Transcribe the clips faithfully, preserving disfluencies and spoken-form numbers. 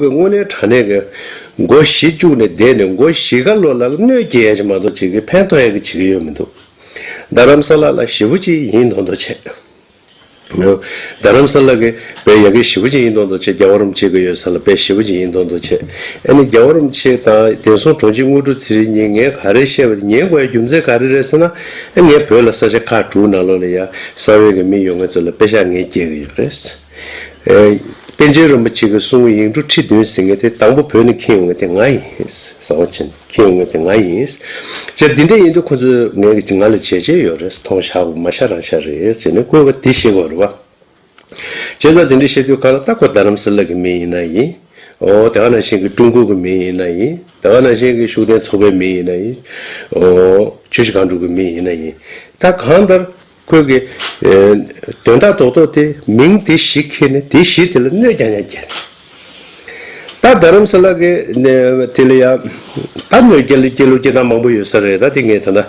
གི་དངོས་གནས་དྲང་གནས་ཀྱི་མགོ་བཞི་བཅུག་ནས་བསྡད་ནས་མགོ་བཞི་ཀ་ལོ་ལ་གནོད་སྐྱེལ་ཡ་ཅིག་མ་གཏོགས་ཅིག་གི་ཕན་ཐོགས་ཡ་གི་བྱེད་ཀྱི་ཡོད་མི་འདུག་རྡ་རམ་ས་ལ་ལ་ཞེ་པོ་ཅིག་ཡིན་མདོག་མདོག་བྱས། རྡ་རམ་ས་ལ་གི་དཔེ་ཡ་གི་ཞེ་པོ་ཅིག་ཡིན་མདོག་མདོག་བྱས། རྒྱལ་བ་རིན་པོ་ཆེ་གི་ཡོད་ས་ལ་དཔེ་ཞེ་པོ་ཅིག་ཡིན་མདོག་མདོག་བྱས། ཨ་ནི་རྒྱལ་བ་རིན་པོ་ཆེ་དང་བསྟན་སྲུང་དྲུང་ཆེ་དངོས་གྲུབ་ཚེ་རིང་གཉིས་ངས་ག་རེ་བཤད་པ་དེ་ཉན་དགོས་ཡ་རྒྱུ་མཚན་ག་རེ་རེད་ཟེར་ན། ཨ་ངས་བོད་ལ་ས་ཆ་ཁག་དྲུག་ནང་ལོགས་ལ་ཡ་གསང་བའི་གི་མི་ཡོད་མཁན་ཚོ་ལ་དཔེ་ཤག་ངས་སྐྱེལ་གི་ཡོད་རེད། ཨེ། པཎ་ཆེན་རིན་པོ་ཆེ་གི་གསུང་ཡིག་འབྲུ་ཁྲི་བདུན་ཟེར་མཁན་དེ་དང་པོ་བོད་ནས་འཁྱེར་ཡོང་མཁན་དེ་ང་ཡིན། གསང་བ་ཆེན་འཁྱེར་ཡོང་མཁན་དེ་ང་ཡིན། ཅེས་འདི་འདྲ་ཡིན་དུས་ཁོ་ཚོས་ངའི་ང་ལ་བྱས་རྗེས་ཡོད་རེད། མཐོང་ཤག་མ་ཤ་རང་ཤ་རེད་ཟེར་ནས་བཀོད་པ་འདི་བཤད་དགོས་རེད་བ། བྱས་ཙང་དེ་འདྲ་བཤད་དུས་གང་ལ་ད་ཁོ་རྡ་རམ་ས་ལ་གི་མི་ཡིན་ན་ཡིན། ཨོ་དེ་ག་ནང་བཞིན་གི་ཀྲུང་གོ་གི་མི་ཡིན་ན་ཡིན། དེ་ག་ནང་བཞིན་གི་ཤུགས་ལྡན་ཚོགས་པའི་མི་ཡིན་ན་ཡིན། ཨོ་ཆུ་བཞི་སྒང་དྲུག་གི་མི་ཡིན་ན་ཡིན། ད་གང་ལྟར། ཁོས་ཀྱི། ཨེ། དོན་དག་རྡོག་རྡོག་དེ་མིང་དེ་བཞི་ཁྱེར་ནས་དེ་བཞི་དེ་ལ་གནོད་རྐྱང་རྐྱང་སྐྱེལ། ད་རྡ་རམ་ས་ལ་གི་ནས་དེ་ལ་ཡ། ད་གནོད་སྐྱེལ་སྐྱེལ་ལུགས་སྐྱེལ་སྟངས་མང་པོ་ཡོད་ས་རེད། ད་དེ་ངས་ད་ལྟ།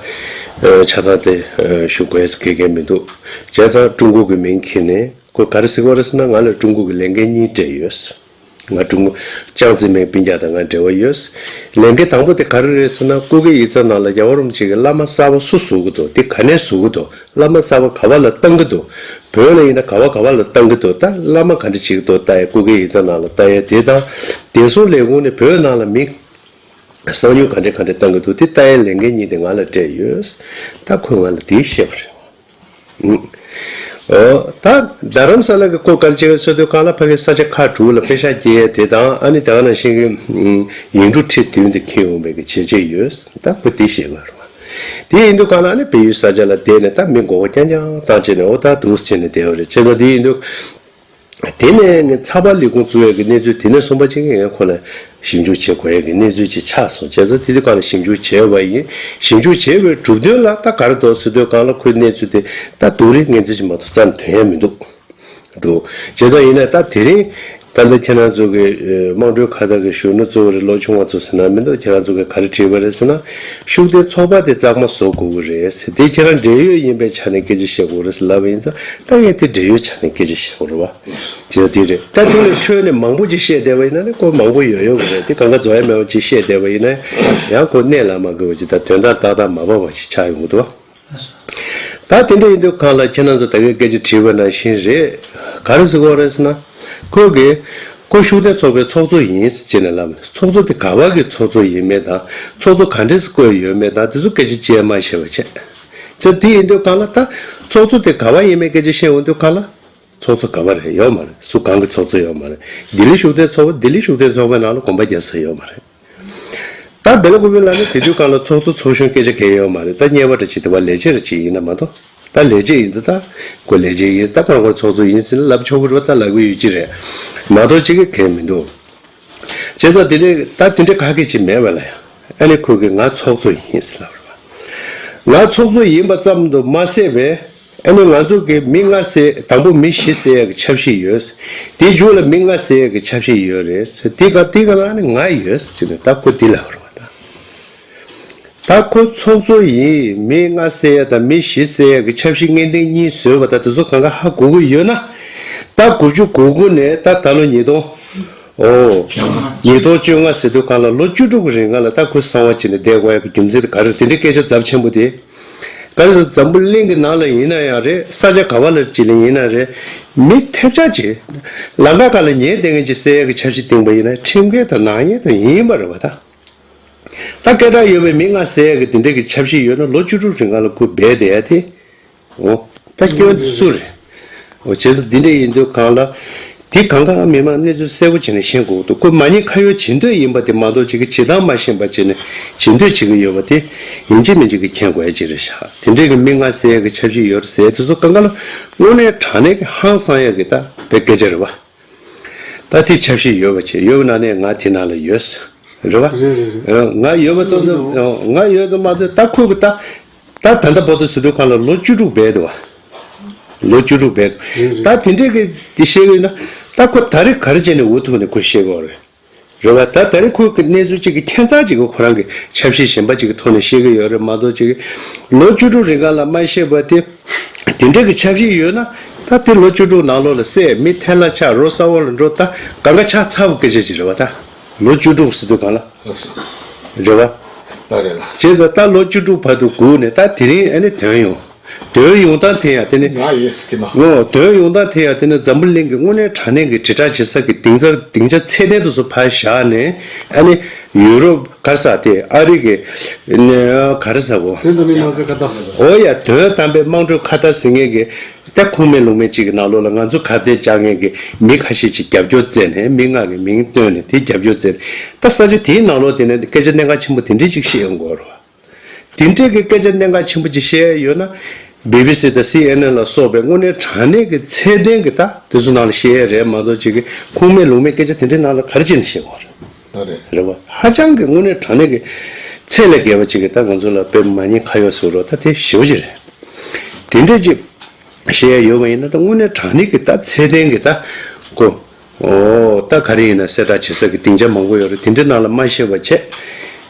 ཨེ། ཆ་ཚང་དེ། ཨེ། ཞུ་དགོས་ཀྱི་གལ་མི་འདུག་བྱས་ཙང་ཀྲུང་གོ་གི་མིང་ཁྱེར་ནས་ཁོས་ག་རེ་ཟེར་གྱི་ཡོད་རེད་ཟེར་ན། ང་ལ་ཀྲུང་གོ་གི་ལས་འགན་གཉིས་སྤྲད་ཡོད། ང་ཀྲུང་གོ་ཅང་ཙེ་མིན་སྤུན་ཀྱག་དང་ང་འབྲེལ་བ་ཡོད། ལས་འགན་དང་པོ་དེ་ག་རེ་རེད་ཟེར་ན། སྐུ་སྒེར་ཡིག་ཚང་ནང་ལ་རྒྱལ་བ་རིན་པོ་ཆེ་གི་བླ་མ་གསར་པ་སུ་བཟོ་གི་འདུག་དེ་ག་ནས་བཟོ་གི་འདུག་བླ་མ་གསར་པ་ག་བ་ལ་བཏང་གི་འདུག་བོད་ལ་ཡིན་ན་ག་བ་ག་བ་ལ་བཏང་གི་འདུག་ད་བླ་མ་ག་འདྲ་བྱེད་ཀྱི་འདུག་ལྟ་ཡ། སྐུ་སྒེར་ཡིག་ཚང་ནང་ལ་ལྟ་ཡ་དེ་དང་། བདེ་སྲུང་ལས་ཁུངས་ནས་བོད་ནང་ལ་མི་གསང་ཉུལ་ག་འདྲ་ག་འདྲ་བཏང་གི་འདུག་དེ་ལྟ་ཡའི་ལས་འགན་གཉིས་དེ་ང་ལ་སྤྲད་ཡོད། ད་ཁོས་ང་ལ་དེ་བཤད་པ་རེད། ཨོ། ད་རྡ་རམ་ས་ལ་གི་སྐོར་ག་རེ་བྱས་ཟེར་དུས་གང་ལ་ཕ་གི་ས་ཆ་ཁག་དྲུག་ལ་པེ་ཤག་སྐྱེལ་ཡས་དེ་དང་། ཨ་ནི་དེ་ག་ནང་བཞིན་གི་ཡིག་འབྲུ་ཁྲི་བདུན་དེ་འཁྱེར་ཡོང་བའི་གི་བྱས་རྗེས་ཡོད། ད་ཁོས་དེ་བཤད་ག་རེད་བ། དེ་ཡིན་དུས་གང་ལ་ཨ་ནི་བལ་ཡུལ་ས་ཆ་ལ་བསྡད་ནས་ད་མི་མགོ་སྐོར་རྐྱང་རྐྱང་བཏང་བྱས་ནས་ཨོ་ད་འདུག་སེ་བྱས་ནས་བསྡད་པ་རེད། བྱས་ཙང་དེ་ཡིན་དུས། དེ་ནས་ངས་ཚགས་པར་ལས་ཁུངས་བཙུགས་ཡས་ཀྱི་གནས་ཚུལ་དེ་ནས་གསུངས་པ་ཅིག་ངས་ཁོ་ལ་ཞིབ་འཇུག་བྱེད་དགོས་ཡས་ཀྱི་གནས་ཚུལ་ཅིག་ཆགས་སོང་། བྱས་ཙང་དེ་དུས་གང་ལ་ཞིབ་འཇུག་བྱས་པ་ཡིན། ཞིབ་འཇུག་བྱས་པའི་གྲུབ་དོན་ལ་ད་ག་རེ་འདུག་ཟེར་དུས་གང་ལ་ཁོའི་གནས་ཚུལ་དེ་ད་སྡུག་རུས་ངན་ཚིག་ཅིག་མ་གཏོགས་རྩ་ནས་ཐོན་ཡས་མི་འདུག་འདུག་བྱས་ཙང་ཡིན་ན་ད་དེ་རིང་ད་ལྟ་ཁྱེད་རང་ཚོ་གི་ཨེ་དམངས་ཁྲོད་ཁ་བརྡ་གི་གཞོན་ནུ་གཙོ་བོ་རེད། ལོ་ཆུང་བ་ཚོ་ཟེར་ན་མི་འདུག་ཁྱེད་རང་ཚོ་གི་ག་རེ་བྲིས་པ་རེད་ཟེར་ན། ཤུགས་ལྡན་ཚོགས་པ་དེ་གཙང་མ་བཟོ་དགོས་ཀྱི་རེད་ཟེར། དེ་ཁྱེད་རང་འབྲེལ་ཡོད་ཡིན་པའི་ཆ་ནས་སྐད་ཆ་བཤད་དགོས་རེད་ཟེར་ལབ་པ་ཡིན་ཙང་། ད་ངས་དེ་འབྲེལ་ཡོད་ཆ་ནས་སྐད་ཆ་བཤད་དགོས་རེད་བ། དེ་དེ་རེད། ད་དེ་ལས་འཕྲོས་ནས་མང་པོ་ཅིག་བཤད་བསྡད་པ་ཡིན་ན་ནི་ཁོ་མང་པོ་ཡོད་ཡོད་ཀྱི་རེད། དེ་གང་ག་རྫོགས་ཡ་མེད་པ་ཅིག་བཤད་བསྡད་པ་ཡིན་ན་ཡང་ཁོ་གནད་ལ་མ་འགོས་པ་ཅིག་དང་དོན་དག་ཏག་ཏག་མ་བབས་པ་ཅིག་ཆགས་ཡོང་གི་འདུག་བ། ད་དེ་འདྲ་ཡིན་དུས་གང་ལ་ཁྱེད་རང་ཚོ་ད་གའི་སྐད་ཆ་དྲིས་པ་ནང་བཞིན་རེད། ག་རེ་ཟེར་གྱི་ཡོད་རེད་ཟེར་ན། ཁོས་གི་ཁོ་ཤུགས་ལྡན་ཚོགས་པའི་ཚོགས་གཙོ་ཡིན་ཟེར་བྱས་ནས་ལབ་ནས། ཚོགས་གཙོ་དེ་ག་བ་གི་ཚོགས་གཙོ་ཡིན་མིན་དང་། ཚོགས་གཙོ་ག་འདྲས་སེ་བསྐོས་ཡོད་མེད་དང་དེ་ཚོ་སྐད་ཆ་བཤད་མ་ཤེས་པ་བྱས། ཅེས་དེ་ཡིན་དུས་གང་ལ་ད་ཚོགས་གཙོ་དེ་ག་བ་ཡིན་མིན་སྐད་ཆ་བཤད་འོང་དུས་གང་ལ། ཚོགས་གཙོ་ག་བ་རེད། ཡོད་མ་རེད། སུ་གང་གི་ཚོགས་གཙོ་ཡོད་མ་རེད། ལྡི་ལི་ཤུགས་ལྡན་ཚོགས་པ་ལྡི་ལི་ཤུགས་ལྡན་ཚོགས་པའི་ནང་ལ་གོམ་པ་རྒྱག་ས་ཡོད་མ་རེད། ད་བེ་ལ་ཀུ་པི་ལ་ནི་དེ་དུས་གང་ལ་ཚོགས་གཙོ་ཚོགས་གཞོན་སྐད་ཆ་གང་ཡང་ཡོད་མ་རེད། ད་གཉེར་པ་འདྲ་ཅིག་དེ་བ་ལས་བྱེད་འདྲ་ཅིག་ཡིན་ན་མ་གཏོགས། ད་ལས་བྱེད་ཡིན་དུས་ད་ཁོ་ལས་བྱེད་ཡིན། ད་ཁོ་རང་ཁོ་ཚོགས་གཙོ་ཡིན་ཟེར་ན་ལབ་ཆོག་གི་རེད་བ། ད་ལབ་གི་ཡོད་ཀྱི་རེད་མ་གཏོགས་ཅིག་གི་གང་ཡང་མི་འདུག་བྱས་ཙང་དེ་འདྲའི་ད་དེ་འདྲའི་ག་གེ་ཅིག་མེད་པ་ལ་ཡང་། ཨ་ནི་ཁོས་གི་ང་ཚོགས་གཙོ་ཡིན་ཟེར་ལབ་རེད་བ། ང་ཚོགས་གཙོ་ཡིན་པ་ཙམ་དུ་མ་ཟད་པའི། ཨ་ནི་ང་ཚོ་གི་མི་ལྔ་བསད། དང་པོ་མི་བཞི་བསད་ཡག་གི་འཆར་གཞི་ཡོད། དེའི་མཇུག་ལ་མི་ལྔ་བསད་ཡག་གི་འཆར་གཞི་ཡོད་རེད། དེ་ག་དེ་ག་ལ་ནི་ང་ཡོད་ཟེར་ནས་ད་ཁོ་འདི་ལབ་རེད་བ་ད། ད་ཁོ་ཚོགས་གཙོ་ཡིན། མི་ལྔ་བསད་ཡག་དང་མི་བཞི་བསད་ཡག་གི་འཆར་གཞི་ངེས་གཏན་གཉིས་བཟོས་པ་ད་དེ་ཚོ་གང་ག་ཧ་གོ་གི་ཡོད་ན། ད་དགུ་བཅུ་གོ་དགུ་ནས་ད་ད་ལོ་ཉིས་སྟོང་། ཨོ། ཉིས་སྟོང་བཅོ་ལྔ་ཟེར་དུས་གང་ལ་ལོ་བཅུ་དྲུག་གི་རིང་ལ་ད་ཁོས་གསང་བ་བྱས་ནས་བསྡད་དགོས་ཡག་གི་རྒྱུ་མཚན་དེ་ག་རེ་རེད། དེ་འདྲའི་སྐད་ཆ་ཚབས་ཆེན་པོ་དེ། ག་རེ་ཟེར། འཛམ་བུ་གླིང་གི་ནང་ལ་ཡིན་ན་ཡང་རེད། ས་ཆ་ག་བ་ལ་ཅིག་ལ་ཡིན་ན་རེད། མི་ཐེབས་ཆག་ཅིག་ལམ་ཁ་ཁ་ལ་ཉལ་བསྡད་མཁན་ཅིག་བསད་ཡག་གི་འཆར་གཞི་བཏིང་པ་ཡིན་ན་ཁྲིམས་འགལ་དང་ནག་ཉེས་དང་ཡིན་པ་རེད་བ་ད། ད་སྐད་གྲགས་ཡོད་པའི་མི་ལྔ་བསད་ཡག་གི་དེ་འདྲའི་གི་འཆར་གཞི་ཡོད་ན་ལོ་བཅུ་དྲུག་རིང་ལ་ཁོས་འབད་བསྡད་ཡ་དེ། འོ། ད་སྐྱོན་དེ་སུ་རེད། འོ། བྱས་ཙང་འདི་འདྲ་ཡིན་དུས་གང་ལ། དེ་གང་ག་མི་མང་གནས་ཚུལ་གསལ་པོ་བྱས་ནས་ཤེས་དགོས་འདུག་ཁོ་མ་ཉེས་ཁ་གཡོག་བྱེད་འདོད་ཡིན་པ་དེ་མ་གཏོགས་ཅིག་གི་བྱེད་སྟངས་མ་ཤེས་པ་བྱས་ནས་བྱེད་འདོད་བྱེད་ཀྱི་ཡོད་པ་དེ་ཡིན་གཅིག་མིན་གཅིག་གི་མཁྱེན་དགོས་ཡ་ཅིག་རེད་ཤག་དེ་འདྲའི་གི་མི་ལྔ་བསད་ཡ་གི་འཆར་གཞི་ཡོད་རེད་ཟེར་དེ་ཚོ་གང་ག་ལ་དངོས་གནས་དྲང་གནས་ཀྱི་ཧང་སང་ཡ་གི་ད་དཔེ་སྐད་ཆ་རེད་བ། ད་དེ་འཆར་གཞི་ཡོད་པ་བྱས། ཡོད་པ་ན་ནས་ང་དེ་ནང་ལ་ཡོད། རེད་བ། རེད་རེད་རེད། ཨ། ང་ཡོད་པ་ཙམ་དུ། ཨ། ང་ཡོད་ཙམ་མ་ཟད་ད་ཁོས་གི་ད། ད་ད་ལྟ་བར་དུ་ཟེར་དུས་གང་ལ་ལོ་བཅུ་དྲུག་འབད་འདུག་བ། ལོ་བཅུ་དྲུག་འབད། རེད་རེད། ད་དེ་འདྲས་གི་དེ་བཤད་གི་ཡོད་ན། ད་ཁོ་ད་རེས་ག་རེ་བྱས་ནས་འུ་ཐུག་ནས་ཁོས་བཤད་གི་ཡོད་རེད། རེད་བ། ད་ད་རེས་ཁོས་གི་གནས་ཚུལ་གཅིག་གི་ཁྱད་མཚར་ཅིག་གི་ཁོ་རང་གི་ཆབ་སྲིད་གཞན་པ་ཅིག་གི་ཐོག་ནས་བཤད་གི་ཡོད་རེད་མ་གཏོགས་ཅིག་གི་ལོ་བཅུ་དྲུག་རིང་ག་ལ་མ་བཤད་པ་དེ། དེ་འདྲས་གི་ཆབ་སྲིད་ཡོད་ན། ད་དེ་ལོ་བཅུ་དྲུག་ནང་ལོགས་ལ་སད་མི་ཐལ་ལ་ཆགས་རོ་ས་འོག་ལ་འགྲོ། ད་གང་ག་ཆགས་ཚར་བ་སྐད་ཆ་ཅིག་རེད་བ། ད་ལོ་བཅུ་དྲུག་ཟེར་དུས་གང་ལ་རེད་བ། ད་རེད་ལ། བྱས་ཙང་ད་ལོ་བཅུ་དྲུག་བར་དུ་སྒུག་ནས། ད་དེ་རིང་ཨ་ནི་དོན་ཡོང་། དོན་ཡོང་སྟངས་དེ་ཡང་དེ་ནི་ང་ཡོད་སྲིད་མ། ངོ་། དོན་ཡོང་སྟངས་དེ་ཡང་དེ་ནི་འཛམ་བུ་གླིང་གི་དངོས་གནས་དྲང་གནས་ཀྱི་དྲིལ་བསྒྲགས་བྱེད་ས་ཀྱི་སྡིངས་ཆ། སྡིངས་ཆ་ཚད་ལྡན་དུ་སུ་ཕར་བཞག་ནས། ཨ་ནི་ཡུ་རོབ་ག་རེ་ཟེར། དེ་ཨ་རི་གི་ནི་ག་རེ་ཟེར་བོ། དོན་དམ་པའི་དམངས་ཁྲོད་ཁ་བརྡ། འོ་ཡ། དོན་དམ་པའི་དམངས་ཁྲོད་ཁ་བརྡ་ཟེར་མཁན་གྱི། ད་ཁུངས་མེད་ལུང་མེད་ཅིག་གི་ནང་ལོགས་ལ་ང་ཚོ་ཁ་བརྡ་བཅར་མཁན་གྱི་མི་ཁ་ཤས་ཅིག་རྒྱབ་སྐྱོར་བཙལ་ནས། མི་ལྔ་གི་མིང་བཏོན་ནས། དེ་རྒྱབ་སྐྱོར་བཙལ་ནས། ད་ས་ཆ་དེའི་ནང་ལོགས་དེ་ནས་སྐད་ཆ་གནད་འགག་ཆེན་པོ་དེ་འདྲས་ཅིག་བཤད་ཡོང་གི་ཡོད་རེད་བ། དེ་འདྲས་ཀྱི་སྐད་ཆ་གནད་འགག་ཆེན་པོ་ཅིག་བཤད་ཡོད་ན། བི་བི་སི་དང་སི་ཨེན་ཨེན་ལ་སོགས་པའི་དངོས་གནས་དྲང་གནས་ཀྱི་ཚད་ལྡན་གྱི། ད་དེ་ཚོ་ནང་ལ་བཤད་ཡས་རེད་མ་གཏོགས། ཅིག་གི་ཁུངས་མེད་ལུང་མེད་སྐད་ཆ་དེ་འདྲའི་ནང་ལ་ག་རེ་བྱས་ནས་བཤད་དགོས་རེད། ད་རེད། རེད་བ། ཧ་ཅང་གི་དངོས་གནས་དྲང་གནས་ཀྱི་ཚད་ལས་བརྒལ་བ་ཅིག་གི། ད་ང་ཚོ་ལ་དཔེ་མ་ཉེས་ཁ་གཡོག་ཟེར་རོ། ད་དེ་ཞེ་པོ་ཅིག་རེད། དེ་འདྲ་ཅིག་བཤད་ཡ་ཡོད་པ་ཡིན་ན། ད་དངོས་གནས་དྲང་གནས་ཀྱི་ད་ཚད་ལྡན་གྱི་ད་ཁོ། ཨོ། ད་ག་རེ་ཡིན་ན་གསལ་བསྒྲགས་བྱེད་ས་ཀྱི་སྡིངས་ཆ་མང་པོ་ཡོད་རེད། དེ་འདྲའི་ནང་ལ་མ་བཤད་པ་བྱས།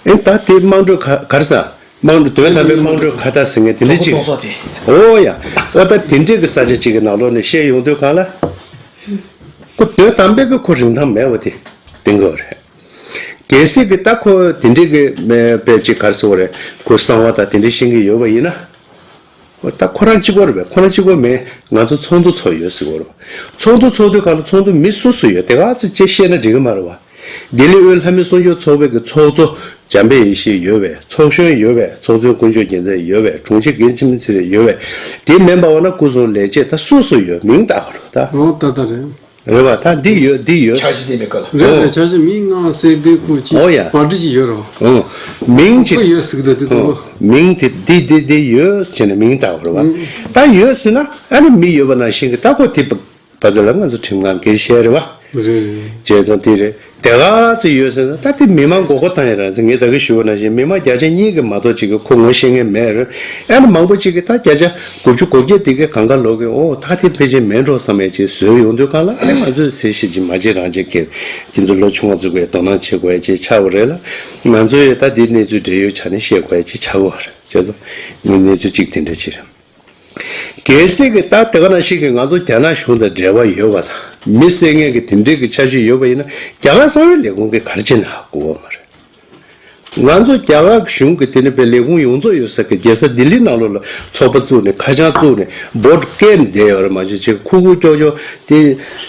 ཨེ། ད་དེ་དམངས་ཁྲོད་ག་ག་རེ་ཟེར། དམངས་ཁྲོད། དོན་དམ་པའི་དམངས་ཁྲོད་ཁ་བརྡ་ཟེར་མཁན་དེ་འདྲ་ཅིག། གྲོགས་པོ་ཚོགས་ཏེ། ཨོ་ཡ། ཨོ། ད་དེ་འདྲའི་གི་ས་ཆ་ཅིག་གི་ནང་ལོགས་ནས་བཤད་ཡོང་དུས་གང་ལ། ཁོ་དོན་དམ་པའི་གི་ཁོ་རིན་ཐང་མེད་པ་དེ་བསྟན་གྱི་ཡོད་རེད། གལ་སྲིད་ཀྱི་ད་ཁོ་དེ་འདྲའི་གི་མེད་པའི་ཅིག་ག་རེ་ཟེར་དགོས་རེད། ཁོ་གསང་བ་དང་དེ་འདྲའི་ཤེས་ཀྱི་ཡོད་པ་ཡིན་ན། ད་ཁོ་རང་གཅིག་པོ་རེད་པས། ཁོ་རང་གཅིག་པོ་མིན། ང་ཚོ་ཚོགས་འདུ་ཚོགས་ཡོད་ཟེར་གྱི་ཡོད་རེད་པ། ཚོགས་འདུ་ཚོགས་དུས་གང་ལ་ཚོགས་འདུ་མི་སུ་སུ་ཡོད། དེ་ག་ཚོད་ཅེས་བཤད་ན་འགྲིག་གི་མ་རེད་པ། ལྡི་ལི་དབུས་ལྷ་མི་སྲུང་སྐྱོབ་ཚོགས་པའི་གི་ཚོགས་གཙོ་འཇམ་དཔལ་ཡེ་ཤེས་ཡོད་པས། ཚོགས་གཞོན་ཡོད་པས། ཚོགས་གཙོའི་དཀོན་མཆོག་རྒྱལ་མཚན་ཡོད་པས། དྲུང་ཆེ་རྒན་འཆི་མེད་ཚེ་རིང་ཡོད་པས། དེ་མིན་པ་བ་ན་སྐུ་སྲུང་ལས་བྱེད། ད་སུ་སུ་ཡོད། མིང་བཏགས་པ་རེད་ད། ཨོ། ད་ད་རེད། རེད་པ། ད་འདི་ཡོད། འདི་ཡོད། འཆར་གཞི་དེ་མེད་ཀ་ལ། རེད་རེད། འཆར་གཞི་མི་ལྔ་ཟེར་དུས་ཁོ་ཅིག་ཨོ་ཡ། བར་འདྲི་ཅིག་ཡོད་རོ། ཨོ། མིང་ཅིག་ཁོ་ཡོད་ཟེར་གི་འདུག་དེ། ཨོ། དུ་མིང་དེ་འདི་འདི་འདི་ཡོད་ཟེར་ནས་མིང་བཏགས་པ་རེད་པ། ཨང་། ད་ཡོད་ཟེར་ན་ཨ་ནི་མི་ཡོད་པ་ནང་བཞིན་གྱི། ད་ཁོ་དེ་བ་ཚོ་ལ་ང་ཚོ་ཁྲིམས་ཁང་གི་བཤད་རེད་པ། རེད། བྱས་ཙང་དེ་རེད། དེ་ག་ཚོད་ཡོད་ཟེར་ན། ད་དེ་མི་མང་མགོ་སྐོར་བཏང་ཡ་རང་ཟེར། ངས་ད་གི་ཞུ་བ་ནང་བཞིན་མི་མང་བརྒྱ་ཆ་གཉིས་ཀྱིས་མ་གཏོགས་ཅིག་གི་ཁོ་ངོ་ཤེས་མཁན་མེད་རེད། ཨ་ནི་མང་པོ་ཅིག་གིས་ད་བརྒྱ་ཆ་དགུ་བཅུ་གོ་བརྒྱད་དེ་གའི་གང་ག་ལོག་གི། ཨོ། ད་དེ་ཕལ་ཆེར་མེད་འགྲོ་བསམ་ཡས་ཅིག་བཟོས་ཡོང་དུས་གང་ལ། ཨ་ནི་ང་ཚོས་གསལ་བཤད་ཅིག་མ་བྱེད་རང་བྱེད་ཀྱི། ཁྱེད་ཚོ་ལོ་ཆུང་བ་ཚོ་གིས་དོ་སྣང་བྱེད་དགོས་ཡ་ཅིག་ཆགས་པ་རེད་ལ། ང་ཚོ་ཡིས་ད་འདི་གནས་ཚུལ་འབྲེལ་ཡོད་ཆ་ནས་བཤད་དགོས་ཡ་ཅིག་ཆགས་ཀྱི་ཡོད་རེད། བྱས་ཙང་ངས་གནས་ཚུལ་ཅིག་དེ་འདྲ་ཅིག་རེད། གལ་སྲིད་ཀྱི་ད་དེ་ག་ནང་བཞིན་གྱི་ང་ཚོ་རྒྱ་ནག་གཞུང་དང་འབྲེལ་བ་ཡོད་པ་དང་མི་བསད་མཁན་གྱི་དེ་འདྲའི་གི་འཆར་གཞི་ཡོད་པ་ཡིན་ན། རྒྱ་གར་གསང་བའི་ལས་ཁུངས་ཀྱིས་ག་རེ་བྱས་ན་ཧ་གོ་བ་མ་རེད། ང་ཚོ་རྒྱ་གར་གཞུང་གི་དེ་ནི་པའི་ལས་ཁུངས་ཡོངས་རྫོགས་ཡོད་ས་གི་རྒྱལ་ས་ལྡི་ལི་ནང་ལོགས་ལ་ཚོགས་པ་བཙུགས་ནས་ཁ་བྱང་བཙུགས་ནས་འབོ་བཀལ་ནས་བསྡད་ཡོད་རེད། མ་གཞི་ཅིག་ཁུག་ཁུག་ཀྱོག་ཀྱོག་དེ་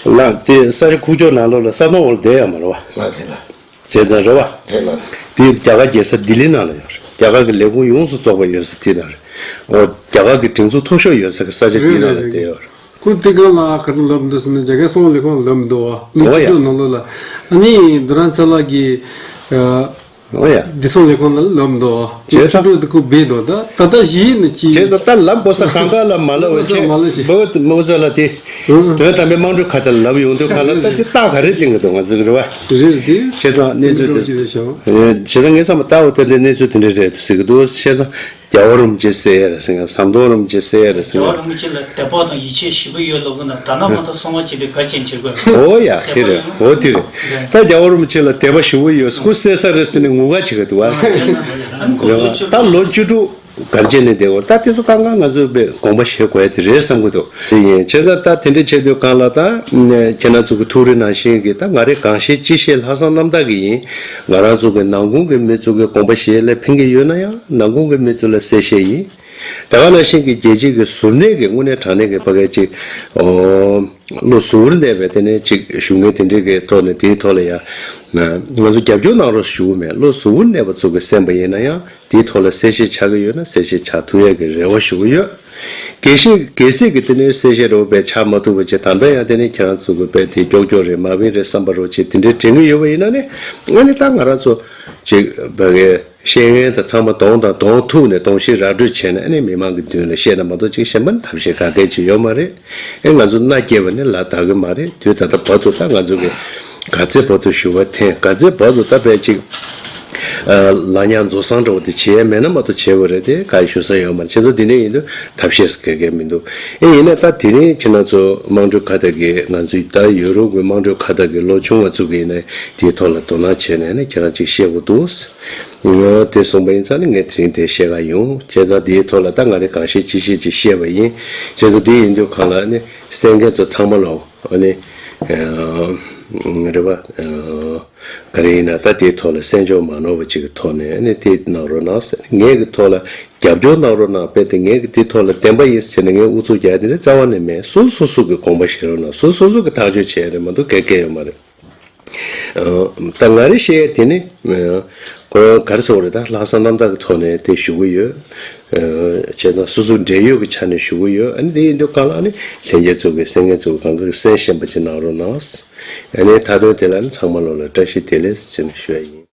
ལ་དེ་ས་ཆ་ཁུག་ཀྱོག་ནང་ལོགས་ལ་ས་དོང་འོག་ལ་བསྡད་ཡོད་མ་རེད་པ། ལགས་རེད་ལགས། བྱས་ཙང་རེད་པ། རེད་ལགས། དེ་རྒྱ་གར་རྒྱལ་ས་ལྡི་ལི་ནང་ལ་ཡོད་རེད། རྒྱ་གར་གྱི་ལས་ཁུངས་ཡོངས་སུ་རྫོགས་པ་ཡོད་ས་དེ་ནང་རེད། འོ། རྒྱ་གར་གྱི་སྒྲིག་འཛུགས་མཐོ་ཤོས་ཡོད་ས་གི་ས་ཆ་དེའི་ནང་ལ་བསྡད་ཡོད་རེད། ཁོ་དེ་ག་ལ་ག་རེ་ལབ་འདུག་ཟེར་ན། རྒྱ་སྐད་གསང་བའི་ལས་ཁུངས་ལ་ལབ་འདུག་པ། ལོ་ཨོ་ཡ། བཅུ་དྲུག་ནང་ལོགས་ལ། ཨ་ནི་རྡ་རམ་ས་ལ་གི་ཨ། ཨོ་ཡ། བདེ་སྲུང་ལས་ཁུངས་ལ་ལབ་འདུག་པ། བྱས་ཙང་བཅུ་དྲུག་དེ་ཁོ་བས་འདུག་ད་ད་ལྟ་གཞི་ནས་ཅི། བྱས་ཙང་ད་ལབ་དགོས་ས་གང་ག་ལ་མ་ལབ་པ་བྱས། ལབ་དགོས་ས་མ་ལབ་བྱས། མོ་མོ་ས་ལ་དེ། ཨང་། དོན་དམ་པའི་དམངས་ཁྲོད་ཁ་བརྡ་ལབ་ཡོང་དུས་གང་ལ་ད་དེ་རྟགས་ག་རེ་བསྟན་གྱི་འདུག་ང་ཚོ་གི་རེད་པ། རེད་དེ། བྱས་ཙང་གནས་ཚུལ་དེ། ཨེ། བྱས་ཙང་ངས་བསམ་པ་ལྟ་བུ་དེ་འདྲའི་གནས་ཚུལ་དེ་འདྲ་རེད་ཟེར་གྱི་འདུག། བྱས་ཙང་རྒྱལ་བ་རིན་པོ་ཆེ་བསད་ཡས་རེད་ཟེར་མཁན། ཟམ་གདོང་རིན་པོ་ཆེ་བསད་ཡས་རེད་ཟེར་མཁན། རྒྱལ་བ་རིན་པོ་ཆེ་ལ་དད་པ་དང་ཡིད་ཆེས་ཞེ་པོ་ཡོད་ལབ་དགོས་ན། དགྲ་ནག་མ་དང་སྲུང་བ་བྱེད་པའི་ག་ཅན་བྱེད་དགོས། ཨོ་ཡ། དེ་རེད། ཨོ་དེ་རེད། ད་རྒྱལ་བ་རིན་པོ་ཆེ་ལ་དད་པ་ཞེ་པོ་ཡོད། ཁོ་བསད་ས་རེད་ཟེར་ནས་ངུ་ག་བྱེད་གི་འདུག་པ། ཨ་ནི་ཁོ་ལོ་བཅུ་དྲུག། ད་ལོ་བཅུ་དྲུག་གར་བྱས་ནས་བསྡད་ཡོད། ད་དེ་ཚོ་གང་ག་ང་ཚོས་དཔེ་དགོངས་པ་བཞེས་དགོས་ཡ་དེ་རེད་བསམ་གྱི་འདུག། དེ་ཡིན། བྱས་ཙང་ད་དེ་འདྲ་བྱེད་དུས་གང་ལ་ད་ཁྱེད་རང་ཚོ་གི་ཐུགས་རེ་ནང་བཞིན་གྱི། ད་ང་རེ་གང་ཤེས་ཅི་ཤེས་ལྷག་བསམ་རྣམ་དག་གིས་ཡིན། ང་རང་ཚོ་གི་ནང་ཁུལ་གྱི་མི་ཚོ་གི་དགོངས་པ་བཞེས་ལ་ཕན་གྱི་ཡོད་ན་ཡང་། ནང་ཁུལ་གྱི་མི་ཚོ་ལ་གསལ་བཤད་ཡིན། ད་ག་ནང་བཞིན་གྱི་རྒྱལ་སྤྱི་གི་གཟུར་གནས་ཀྱི་དངོས་གནས་དྲང་གནས་ཀྱི་ཕ་གི་ཅིག་ཨོ། བློ་གཟུ་བོར་གནས་པའི་དེ་ནས་ཅིག་བཞུགས་མཁན་དེ་འདྲའི་གི་ཐོག་ནས། དེའི་ཐོག་ལ་ཡང་ང་ཚོ་རྒྱབ་སྐྱོར་གནང་རོགས་ཞུ་གི་མེད། བློ་གཟུ་བོར་གནས་པ་ཚོ་གིས་གསན་པ་ཡིན་ན་ཡང་། དེའི་ཐོག་ལ་གསལ་བཤད་ཆགས་ཀྱི་ཡོད་ན་གསལ་བཤད་ཆགས་ཐུབ་ཡས་ཀྱི་རེ་བ་ཞུ་གི་ཡོད། གལ་སྲིད་གལ་སྲིད་ཀྱི་དེ་ནས་གསལ་བཤད་རོགས་པས་ཆགས་མ་ཐུབ་པ་བྱས། ད་ལྟ་ཡང་དེ་ནས་ཁྱེད་རང་ཚོ་གི་དཔེ་དེ་ཀྱོག་ཀྱོག་རེད། མ་བིན་རེད་བསམ་པ་རོགས་བྱས། དེ་འདྲའི་དྲན་གྱི་ཡོད་པ་ཡིན་ན་ནི། ཨ་ནི་ད་ང་རང་ཚོ་ཅིག་བ་གའི་བཤད་མཁན་དང་ཚང་མ་གདོང་དང་གདོང་ཐུག་ནས་གདོང་བཤེར་ར་སྤྲོད་བྱས་ནས། ཨ་ནི་མི་མང་གི་མདུན་ལ་བཤད་ན་མ་གཏོགས་ཅིག་གཞན་པ་ནི་ཐབས་ཤེས་ག་གལ་ཅིག་ཡོད་མ་རེད། ཨེ། ང་ཚོ་མནའ་སྐྱེལ་བ་ནི་ལ་དྭགས་ཀྱི་མ་རེད། དུས་ད་ལྟ་བར་དུ་ད་ང་ཚོ་གི་ག་ཚད་བར་དུ་ཞུ་བ་འཐེན། ག་ཚད་བར་དུ་ད་དཔེ་ཅིག་ ལ་ཉག་རྫོགས་སང་འདྲ་བོ་དེ་བྱེད་ཡ་མེད་ན་མ་གཏོགས་བྱེད་དགོས་རེད་དེ་ག་ཡི་ཞུ་ས་ཡོད་མ་རེད། བྱས་ཙང་དེ་འདྲ་ཡིན་དུས་ཐབས་ཤེས་སུ་ག་གེ་མི་འདུག་ཨེ་ཡིན་ན་ད་དེ་རིང་ཁྱེད་རང་ཚོ་དམངས་ཁྲོད་ཁ་བརྡ་གི་ང་ཚོའི་ད་ཡོ་རོབ་ཀྱི་དམངས་ཁྲོད་ཁ་བརྡ་གི་ལོ་ཆུང་བ་ཚོ་གི་ཡིན་ན་དེའི་ཐོག་ལ་དོ་སྣང་བྱས་ནས་ནི་ཁྱེད་རང་ཅིག་བཤད་དགོས་འདུག་ང་དེ་གསུངས་པ་ཡིན་ཙང་ནི་ངས་དེ་རིང་དེ་བཤད་ག་ཡོང་། བྱས་ཙང་དེའི་ཐོག་ལ་ད་ང་རེ་གང་ཤེས་ཅི་ཤེས་ཅིག་བཤད་པ་ཡིན། བྱས་ཙང་དེ་ཡིན་དུས་གང་ལ་ནི་གསན་མཁན་ཚོ་ཚང་མ་ལོ་ཨ་ནི་རེ་བ། ག་རེ་ཡིན་ན་ད་དེའི་ཐོག་ལ་གསན་འཇོག་མ་ནོར་བ་ཅིག་གི་ཐོག་ནས་ཨ་ནི་དེ་གནང་རོགས་གནང་ཟེར། ངས་གི་ཐོག་ལ་རྒྱབ་སྐྱོར་གནང་རོགས་གནང་། དཔེ་དེ་ངས་གི་དེ་ཐོག་ལ་བདེན་པ་ཡིན་ཟེར་ནས་ངས་ཨུ་ཚུགས་རྒྱག་དེ་ནི་རྩ་བ་ནས་མེད། སོ་སོ་སོ་སོ་གི་དགོངས་པ་བཞེས་རོགས་གནང་། སོ་སོ་སོ་གི་ཐག་གཅོད་བྱས་རེད་མ་གཏོགས་གལ་གལ་ཡོད་མ་རེད། ད་ང་རེ་བཤད་ཡ་དེ་ནི་ཁོ་ག་རེ་ཟེར་བ་རེད། ད་ལྷག་བསམ་རྣམ་དག་གི་ཐོག་ནས་དེ་ཞུ་གི་ཡོད། བྱས་ཙང་སོ་སོ་འབྲེལ་ཡོད་ཀྱི་ཆ་ནས་ཞུ་གི་ཡོད། ཨ་ནི་དེ་ཡིན་དུས་གང་ལ་ཨ་ནི་ལྷན་རྒྱས་ཚོ་གི་གསན་མཁན་ཚོ་གི་གང་ག་གི་གསན་ཤེས་པ་ཅིག་གནང་རོགས་གནང་། ཨ་ནི་མཐའ་དོན་དེ་ལ་ནི་ཚང་མ་ལོ་ལ་བཀྲ་ཤིས་བདེ་ལེགས་ཟེར་ནས་ཞུ་ཡ་ཡིན།